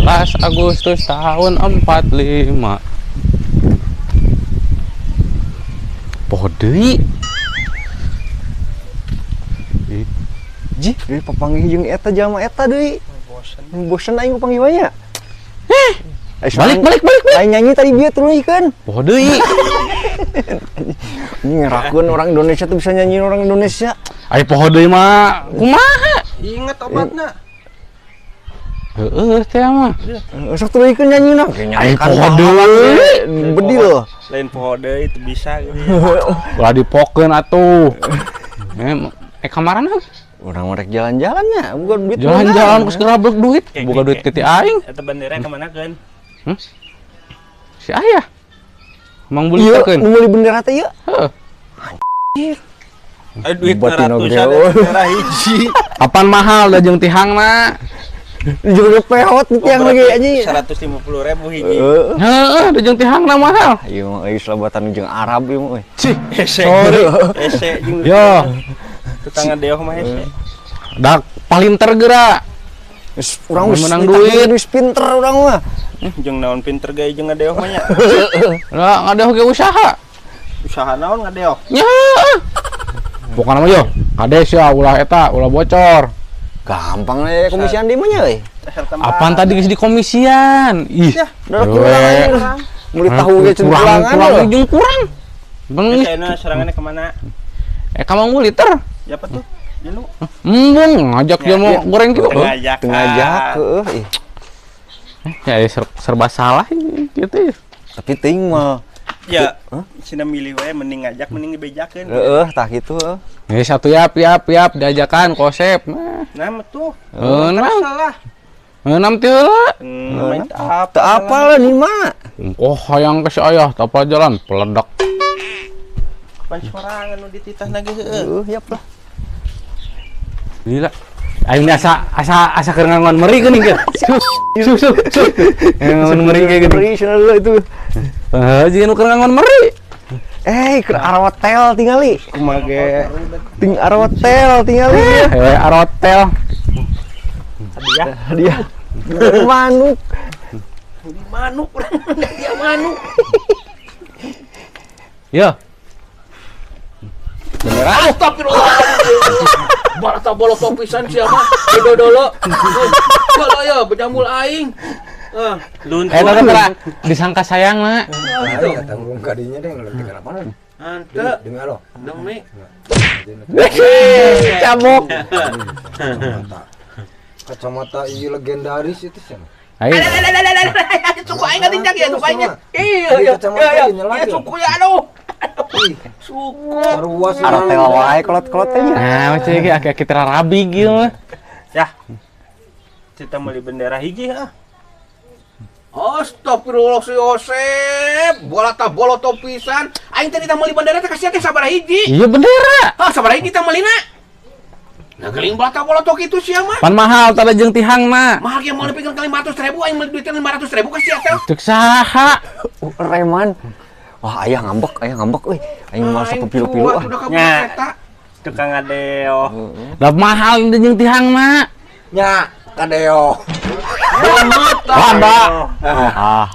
17 Agustus tahun 45. Poho deui. Ji, deui papanggih jeung eta jalma eta deui. Bosen. Bosen aing papanggih wae nya. Balik balik balik balik. Aing nyanyi tadi bieu tuluykeun. Poho deui. Ini ngerakeun orang Indonesia tuh bisa nyanyiin orang Indonesia. Ai poho deui mah kumaha? Ingat obatna. Heeh teh mah. Sok tuluykeun nyanyina. Ai poho deui. Bedil. Lain poho deui teu bisa gitu. Ulah dipokeun atuh. Kamarana? Urang rek jalan-jalannya, bukan duit. Jalan-jalan geus gerablek duit, bukan duit ke ti aing. Eta bendera kemanakeun? Hmm? Si ayah. Mang beli teh keun. Meuli bendera teh ieu. Heeh. Anjir. Ai duit ratusan bendera hiji. Apaan mahal da jeung tihangna? Jeung pehot di tiang lagi anjing. 150.000 hiji. Heeh, da jeung tihangna mahal. Ieu mah euy selebatan jeung Arab ieu mah euy. Cih, hese. Hese jeung. Yo. Tetangga deoh mah hese. Dak palinter geura. Geus urang geus menang duit, geus pinter urang mah. Jeung naon pinter ge jeung ngadeoh mah nya. Lah ngadeoh ge usaha. Usaha naon ngadeoh? Nya. Pokona mah yo, kades ya ulah eta, ulah bocor. Gampang we komisian di mah nya euy. Apaan tadi geus dikomisian? Ih. Kurang. Meuli tahu ge kurang, kurang jeung kurang. Bang, serangannya kemana? Ka Mang Buliter. Siapa tuh? Jelu. Embung ngajak dia mau goreng gitu. Ngajak heeh. Ya serba salah gitu ya. Tapi teuing mah. Ya, sina milih wae mending ngajak mending dibejakeun. Heeh, tah kitu heeh. Geus satu yap yap yap diajakan kosep. Nah, tuh. Nah, salah. Enam teh heula. Teu apal nih mah. Oh, hayang ke si ayah teu apal jalan peledak. Pan sorangan nu dititah lagi heeh. Heeh, yap lah. Gila. Aing asa asa asa keur ngangon meri geuning ge. Su su su. Ngangon meri ge geuning. Meri cenah heula itu. Heuh, jeung nu keur ngangon meri. Keur arotel tingali. Kumaha ge? Ting arotel tingali. Heuh, arotel. Hadiah. Hadiah. Manuk. Manuk urang hadiah manuk. Yo. Bendera. Astagfirullah. Barata bolok pisan sia mah. Dodolo. Kalau ya bejamul aing. Luntur. Eta teh disangka sayang mah. Aing tanggung kadinya deh ngelentik apaan. Hanteu. Demi Allah. Demi. Cabok. Kacamata ieu legendaris itu sia. Aing. Suku aing ngatincak ya suku aing. Iya iya. Iya suku ya aduh. Suku. Arotel wae kolot-kolot teh nya. Nah, macam iki aki-aki tera rabi gitu mah. Ya. Kita meuli bendera hiji heuh. Astagfirullah si Yosep, bola ta boloto pisan. Aing teh ditah meuli bendera teh ka sia teh sabaraha hiji. Iya bendera. Hah, sabaraha hiji tah meulina? Nah, geuling bola ta boloto kitu sia mah. Pan mahal tada jeung tihangna. Mahal ge meuli pikeun ka 500.000, aing meuli duitna 500.000 ka sia teh. Cek saha? Reman. Wah, ayah ngambek euy. Aing mah sok pilu-pilu ah. Nya. Tukang ngadeo. Lah mahal jeung tihangna. Nya, kadeo. Lamba. Ah.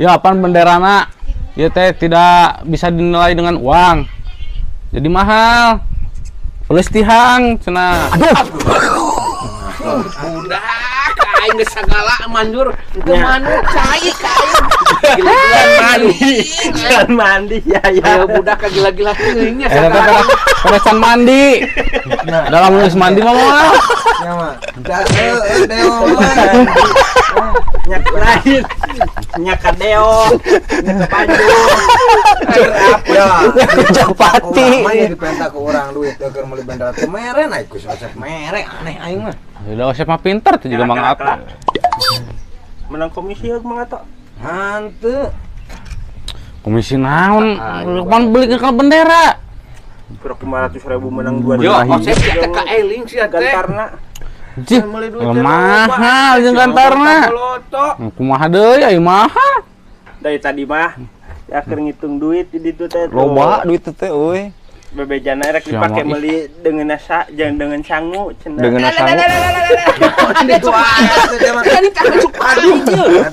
Ya apaan benderana? Ieu teh tidak bisa dinilai dengan uang. Jadi mahal. Plus tihang cenah. Aduh. Budak aing geus sagala manjur teu manuk cai ka aing. Gila-gila mandi. Jangan mandi ya ya. Budak ka gila-gila teuing nya sagala. Pada can mandi. Dalam geus mandi mah moal. Nya mah. Da deo. Nya lain. Nya ka deo. Nya ka Bandung. Ya, Japati. Mah dipenta ku urang duit teu keur meuli bendera teh mere naik ku Osep mere aneh aing mah. Udah Osep mah pinter tuh juga Mang Ato. Menang komisi heug Mang Ato. Hanteu. Komisi naon? Pan beli ke bendera. Pira 500.000 menang 2 Yo, Osep sia teh ka eling sia teh. Gantarna. Cih, mahal jeung gantarna. Kumaha deui ai mahal. Dari tadi mah ya keur ngitung duit di ditu teh. Loba duit teh euy. Bebejana rek dipake meuli deungeun sa jeung deungeun sangu cenah. Deungeun sangu. Aduh,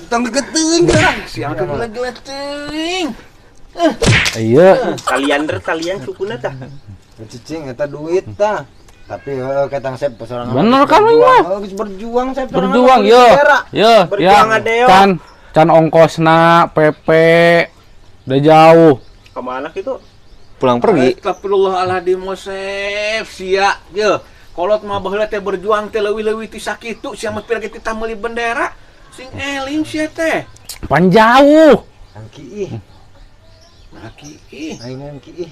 tong gegeteuing geurang. Siang teh gila-gila teuing. Iya. Kalian kalian sukuna tah. Cicing eta duit tah. Tapi heeh ketang Sep sorangan. Bener kan mah. Geus berjuang Sep. Berjuang yo. Yo, ya. Can can ongkosna PP udah jauh. Kemana kitu? Pulang pergi. Astagfirullahaladzim Mosef sia ye. Kolot mah baheula teh berjuang teh leuwih-leuwih ti sakitu sia mah pira kita meuli bendera sing eling sia teh. Pan jauh. Angki ih. Angki ih. Aing angki ih.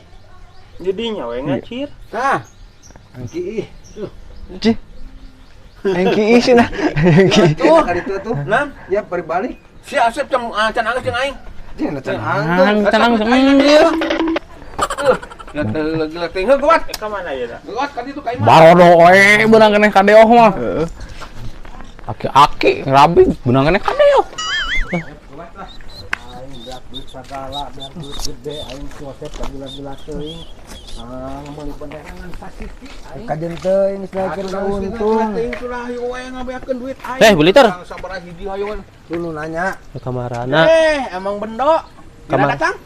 Jadi nyawe ngacir. Tah. Angki ih. Cih. Angki ih cenah. Angki. Tuh kali itu tuh. Nam, ya bari balik. Si Asep can can anggeus jeung aing. Jeung can anggeus. Can anggeus. Gila teh geuat. Ka mana ya? Geuat ka ditu ka imah. Barodo we beunang keneh kadeoh mah. Heeh. Aki-aki rabi beunang keneh kadeoh. Geuat lah. Aing beak duit sagala, beak duit gede, aing si Osep gila-gila teuing. Ah, meuli bendera ngan sasiki aing. Kajen teuing geus naikeun ka untung. Teuing tulah hayu we ngabeakeun duit aing. Beli ter. Sabaraha hiji hayu. Dulu nanya ke kamarana. Emang bendo. Kira datang?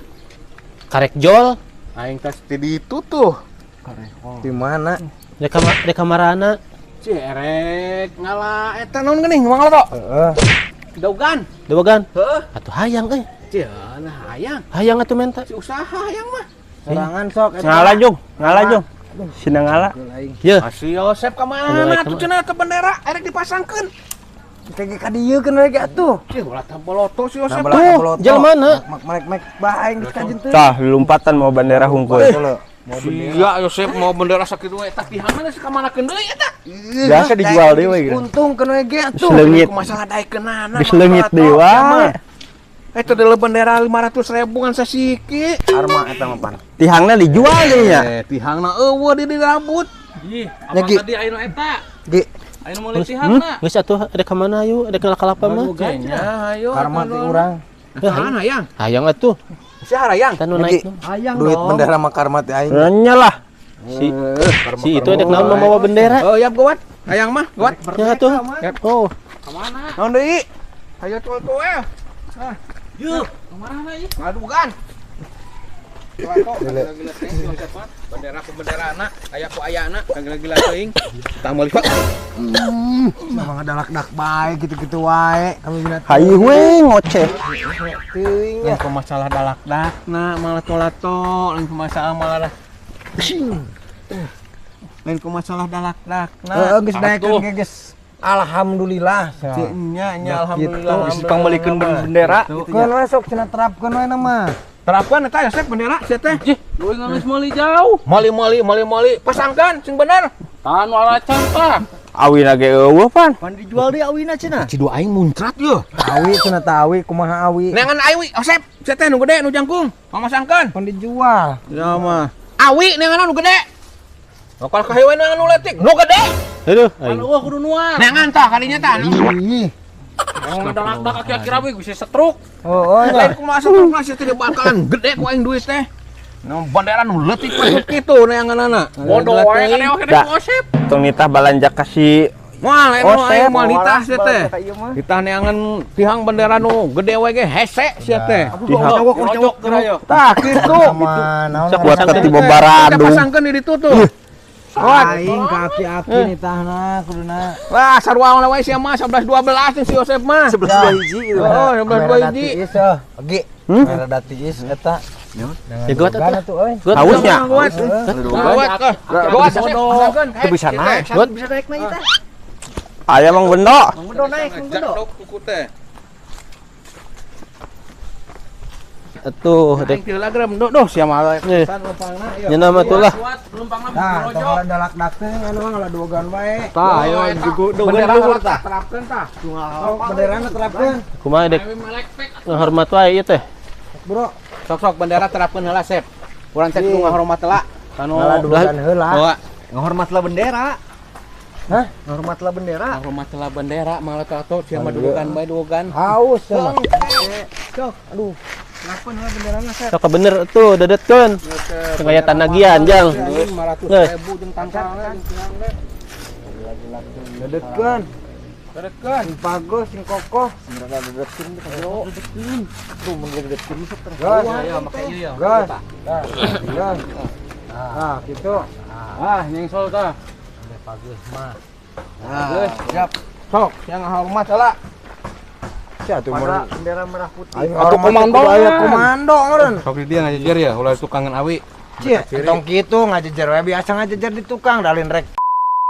Karek jol. Aing tas di ditu tuh. Di mana? Di kamar, di kamarana. Cih, erek ngala eta naon geuning mangga to? Heeh. Daugan. Daugan. Heeh. Atuh hayang euy. Cih, nah hayang. Hayang atuh menta. Si usaha hayang mah. Sorangan sok eta. Ngala jung, ngala jung. Sina ngala. Ye. Asih Yosep ka mana atuh cenah ke bendera erek dipasangkeun. Kayak ka dieu keun we atuh. Cih, ulah boloto si Yosep. Tuh, jelema mana? Mek mek bae geus kajen teu. Tah, lompatan mau bendera hungkul. Iya, Yosep mau bendera sakitu we eta tihangna geus ka manakeun deui eta. Biasa dijual deui we gitu. Untung keun we ge atuh. Leungit. Masalah daekeunana. Geus leungit deui wae. Eta deuleu bendera 500.000 ngan sasiki. Arma eta mah pan. Tihangna dijual deui nya. Tihangna eueuh di dirabut. Ih, abang tadi aya nu eta. Ge. Ayo mau tihangna. Geus atuh rek ka mana ayo, rek kalapa mah. Ayo. Karma ti urang. Hayang hayang. Hayang atuh. Si hayang. Tanu naik. Hayang duit bendera mah karma ti aing. Nya lah. Si si itu rek naon mawa bendera. Oh, yap gawat. Hayang mah, gawat. Ya atuh. Oh. Ka mana? Naon deui? Hayo tuh we. Ah. Yeuh, ka mana ieu? Ngadugan. Bendera ku benderana, aya ku ayana, gila-gila teuing. Tah meuli pak. Mah ngadalak-dak bae kitu-kitu wae. Kami minat. Hayu we ngoceh. Teuing nya. Lain masalah dalak-dakna, malah tolato, lain masalah malah. Lain ku masalah dalak-dakna. Heeh, geus daekeun ge geus. Alhamdulillah. Nya nya alhamdulillah. Geus pangmeulikeun bendera. Keun we sok cenah terapkeun we na mah. Terapkan eta Yosep bendera sia teh. Cih, duit geus meuli jauh. Meuli pasangkan sing bener. Tahan walacan tah. Awina ge eueuh pan. Pan dijual deui awina cenah. Cidu aing muncrat yeuh. Awi cenah tah awi kumaha awi. Neangan awi Yosep sia teh nu gede nu jangkung. Pamasangkeun. Pan dijual. Ya mah. Awi neangan nu gede. Bakal kahewe neangan nu leutik, nu gede. Aduh, aing. Eueuh kudu nuar. Neangan tah kadinya tah. Ih. Emang dalak-dak aki-aki rabi bisa setruk. Oh, lain kumaha setruk lah sia teh bakalan gede ku aing duit teh. Nu bendera nu leutik we kitu neanganana. Bodoh we kadeoh keneh ku Osep. Tong nitah balanja ka si Moal aing moal nitah sia teh. Nitah neangan tihang bendera nu gede we ge hese sia teh. Tihang. Tah kitu. Sok buat teh babaradung. Pasangkeun di ditu tuh. Aing kaki-aki nitahna kuduna. Wah, sarua we sia mah 11 12 si Yosep mah. 11 2 hiji gitu. Oh, 11 2 hiji. Oge. Merah datiis eta. Ya gawat atuh euy. Hausnya. Gawat. Gawat. Teu bisa naik. Gawat bisa naik na eta. Aya Mang Bendo. Mang Bendo naik, Mang Bendo. Kuku teh. Atuh dek heula geura bendo doh sia mah. Nya nama tuh lah. Tah, tong dalak-dak teh anu mah duogan wae. Tah, ayo bendera tah terapkeun tah. Oh, benderana terapkeun. Kumaha dek? Ngahormat wae ieu teh. Bro, sok-sok bendera terapkeun heula Sep. Urang teh kudu ngahormat heula. Kanu duogan heula. Ngahormat lah bendera. Hah? Ngahormat lah bendera. Ngahormat lah bendera malah tato sia mah duogan bae duogan. Haus mah. Sok, aduh. Kenapa nih benderana Sep? Sok bener tuh dedetkeun. Teu aya tanagian jang. 500.000 jeung tangkalna jeung tiang teh. Dedetkeun. Dedetkeun. Sing bagus, sing kokoh. Mereka dedetkeun teh dedetkeun. Tuh mun dedetkeun sok terus. Ya make ieu ya. Gas. Gas. Nah, gitu. Ah, nyengsol tah. Bagus mah. Nah, siap. Sok, yang hormat heula. Sia tuh mun bendera merah putih. Atuh komando aya komando meureun. Sok di dia ngajejer ya, ulah tukangan awi. Cie, tong kitu ngajejer we biasa ngajejer di tukang dalin rek.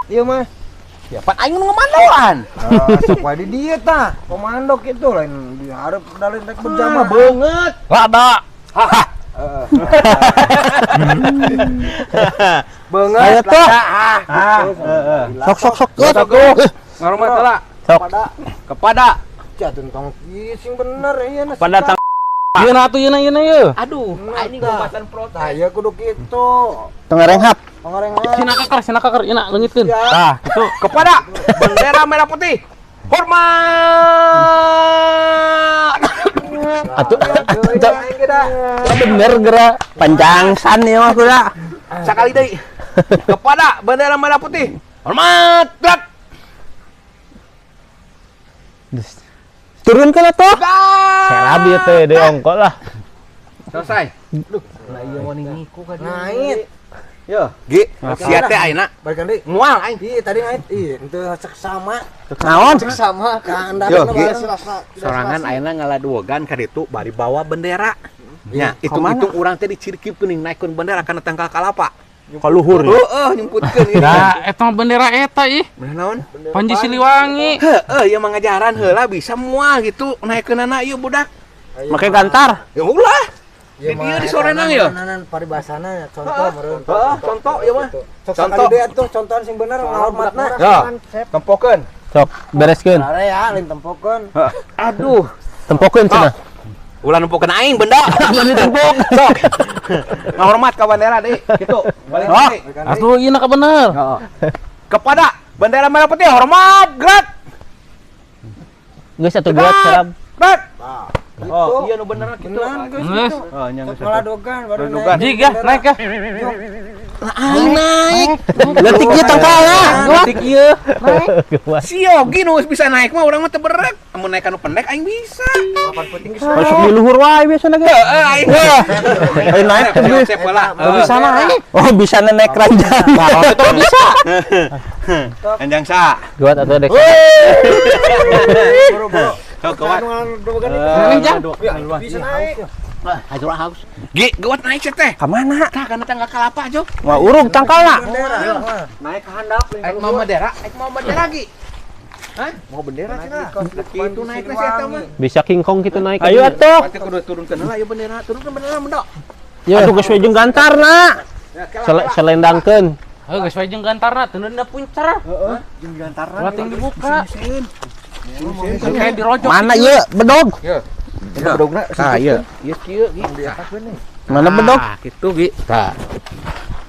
Ieu mah. Ya pan aing nu ngomandoan. Sok wae di dieu tah. Komando kitu lain di hareup dalin rek berjamaah beungeut. Lada. Beungeut. Ayo tuh. Sok sok sok. Ngormat heula. Sok. Kepada Cia tong sing bener ieu na. Pada tang Ieu na atuh ieu na ieu na ieu. Aduh, aing gombatan protes. Tah ieu kudu kitu. Tong ngarenghap. Tong ngarenghap. Sina kaker ieu na leungitkeun. Tah, kitu. Kepada bendera merah putih. Hormat. Atuh bener geura panjangsan ieu mah kuda. Sakali deui. Kepada bendera merah putih. Hormat. Gerak. Turun ke tuh. Serab ieu teh deui ongko lah. Selesai. Duh, lah ieu mah ngiku ka dieu. Naik. Yo, Gi, sia teh ayeuna. Balikan deui. Moal aing. Ih, tadi naik. Ih, henteu seksama. Naon? Seksama ka andapna Sorangan ayeuna ngaladuogan ka ditu bari bawa bendera. Nya, hitung-hitung urang teh dicirkip geuning naikkeun bendera kana tangkal kalapa. Ka luhur. Heeh, nyumputkeun ieu. Nah, eta bendera eta ih. Bendera naon? Panji Siliwangi. Heeh, ieu mah ngajaran heula bisa moal gitu naikkeunana ieu budak. Make gantar. Ya ulah. Di dieu di sorenang ya. Paribasana contoh meureun. Heeh, contoh ieu mah. Contoh deui atuh contohan sing bener ngahormatna. Tempokeun. Sok, bereskeun. Are ya, lain tempokeun. Aduh, tempokeun cenah. Ulah nempokeun aing benda. Ulah ditempok. Sok. Ngahormat ka bendera deui, kitu. Balik deui. Atuh ieu na ka bener. Heeh. Kepada bendera merah putih hormat, gerak. Geus atuh gerak serab. Gerak. Oh, iya nu bener kitu. Geus. Oh, nya geus. Ngaladogan baru naik. Jig ya, naik ya. Aing naik. Leutik ieu tangkalna. Leutik ieu. Naik. Si Yogi nu bisa naik mah urang mah teu berek. Amun naik anu pendek aing bisa. Masuk di luhur wae biasana ge. Heeh, aing. Aing naik teh bisa naik. Oh, bisa naik ranjang. Nah, itu bisa. Ranjang sa. Gawat atuh dek. Sok gawat. Ranjang. Bisa naik. Hatur haus. Gi, gawat naik teh. Ka mana? Tah kana tanggal kalapa jo. Wah, urug tangkalna. Naik ka handap. Aik mau bendera, aik mau bendera gi. Hah? Mau bendera cenah. Kitu naik si eta mah. Bisa King Kong kitu naik. Ayo atuh. Pasti kudu turunkeun heula ieu bendera, turunkeun bendera mendok. Aduh geus we jeung gantarna. Selendangkeun. Heuh, geus we jeung gantarna, teundeunna puncer. Heeh, jeung gantarna. Ulah ting dibuka. Kayak dirojok. Mana ieu bedog? Bedogna. Tah ieu. Ieu kieu gi. Di atas we nih. Mana bedog? Kitu gi. Tah.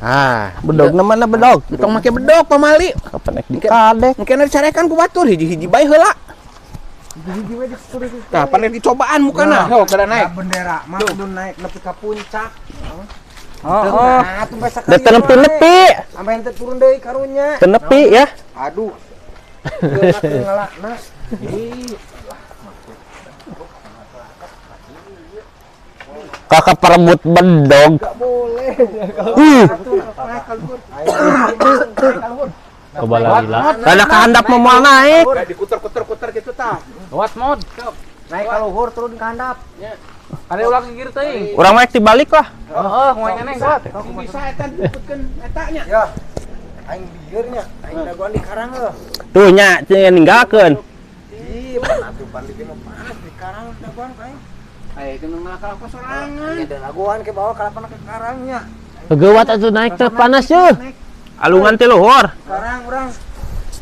Ah, bedogna mana bedog? Tong make bedog pamali. Kapan naik di kadek? Engke dicarekan ku batur hiji-hiji bae heula. Hiji-hiji we dikudu. Tah, pan dicobaan mukana. Heuh, kada naik. Bendera mah kudu naik nepi ka puncak. Oh. Nah, atuh bae sakali. Da teu nepi-nepi. Sampai henteu turun deui karunya. Teu nepi ya. Aduh. Teu ngalakna. Ih. Kakak perebut bedog. Enggak boleh. Ada kehandap mau moal naik. Dikuter-kuter-kuter gitu tah. Gawat mod. Naik ka luhur turun ka handap. Ada ulah gigir teuing. Urang mah dibalik lah. Heeh, moal nyeneng gawat. Bisa eta diputkeun eta nya. Ya. Aing lieur nya, aing dagoan di karang heuh. Tuh nya ninggalkeun. Ih, atuh pan di panas di karang dagoan aing. Aing teu ngalak kalapa sorangan. Ada dagoan ke bawah kalapana ke karangnya. Geuwat atuh naik teh panas yeuh. Alungan teh luhur. Karang urang.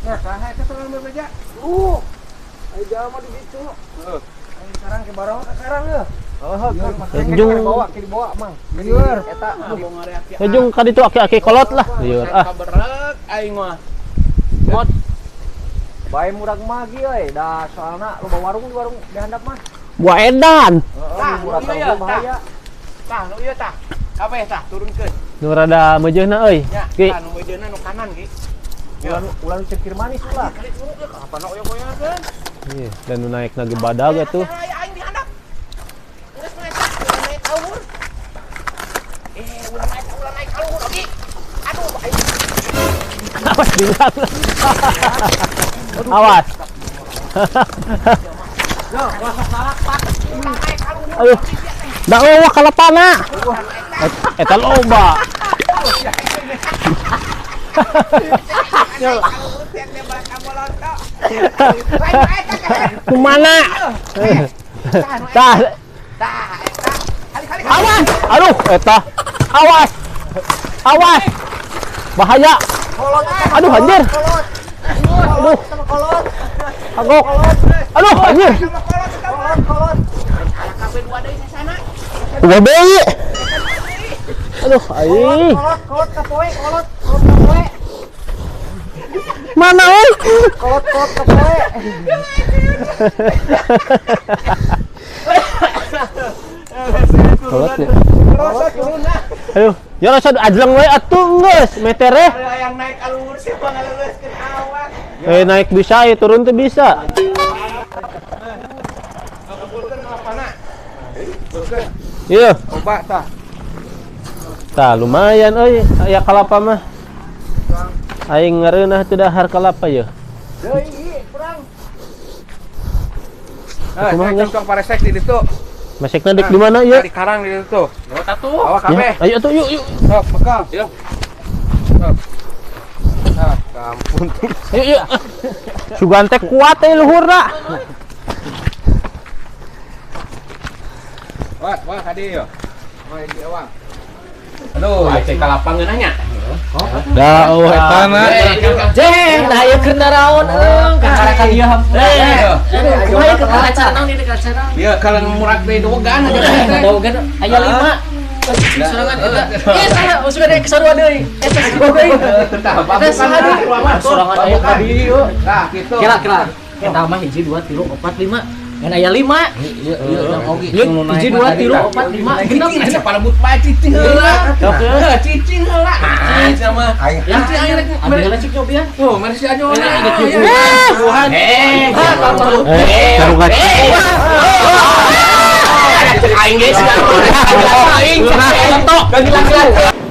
Nya, saha eta sorangan bebeja? Ayo jalma di ditu. Heeh. Aing karang ke bawah ke karang heuh. Jung bawa ke dibawa mang. Lieur eta jung ka ditu aki-aki kolot lah. Lieur ah. Kaberek aing mah. Mod. Bae murag mah ge euy, da soalna loba warung di warung di handap mah. Buah edan. Tah, nu ieu tah. Tah, nu ieu tah. Kabeh tah turunkeun. Nu rada meujeuna euy. Nya, Ki. tah nu meujeuna nu kanan ki. Ulah nu cekir manis ulah. Kali turun ke apa nu oyo-oyokeun. Iya, dan nu naik na ge badag atuh. Aya aing di handap. Geus mah eta, ulah naik ka luhur. Ulah naik ka luhur ogi. Aduh, aing. Awas bilang. Awas. Aduh. Da eueuh kalapana. Eta loba. Kumana? Tah. Awas. Aduh, eta. Awas. Awas. Bahaya. Aduh, anjir. Aduh. Kagok. Aduh, anjir. Dua deui. Aduh, aing. Kolot kapoe, kolot, kolot kapoe. Mana euy? Kolot kolot kapoe. Kolotnya. Rasa turun lah. Aduh, ya rasa ajleng we atuh geus metere. Yang naik ka luhur sih pangaleuleuskeun awak. Naik bisa, turun tuh bisa. Iya. Oba tah. Tah lumayan euy, aya kalapa mah. Aing ngareunah teu dahar kalapa ye. Deui kurang. Kumaha geus tong paresek di ditu. Masekna dek di mana ieu? Di karang di ditu. Lewat atuh. Bawa kabeh. Ayo atuh yuk yuk. Sok bekal. Yuk. Sok. Ah, ampun. Yuk yuk. Sugan teh kuat euy luhurna. Wah, wah kadi yo. Wah, di awang. Aduh, cek kalapa ngeunah nya. Da eueuh eta na. Jeng, nah ieu keur naraon eung, kakara ka dieu hampura. Kumaha ieu keur acara naon ieu keur acara naon? Ieu kalau murag deui dogan aja teh. Dogan aya 5. Sorangan eta. Ieu saha maksudna deui sarua deui. Eta sarua deui. Eta saha deui? Sorangan aya ka dieu. Tah, kitu. Kira-kira. Eta mah 1 2 3 4 5. Ngan aya 5. Ieu ieu yang oge. 1 2 3 4 5 genep. Cicing palebut bae cicing heula. Heuh, cicing heula. Ah, sama. Ya, cicing aing rek ambil heula cik nyobian. Oh, mari si Ajo. Tuhan. Sarungan. Aing geus. Aing. Aing.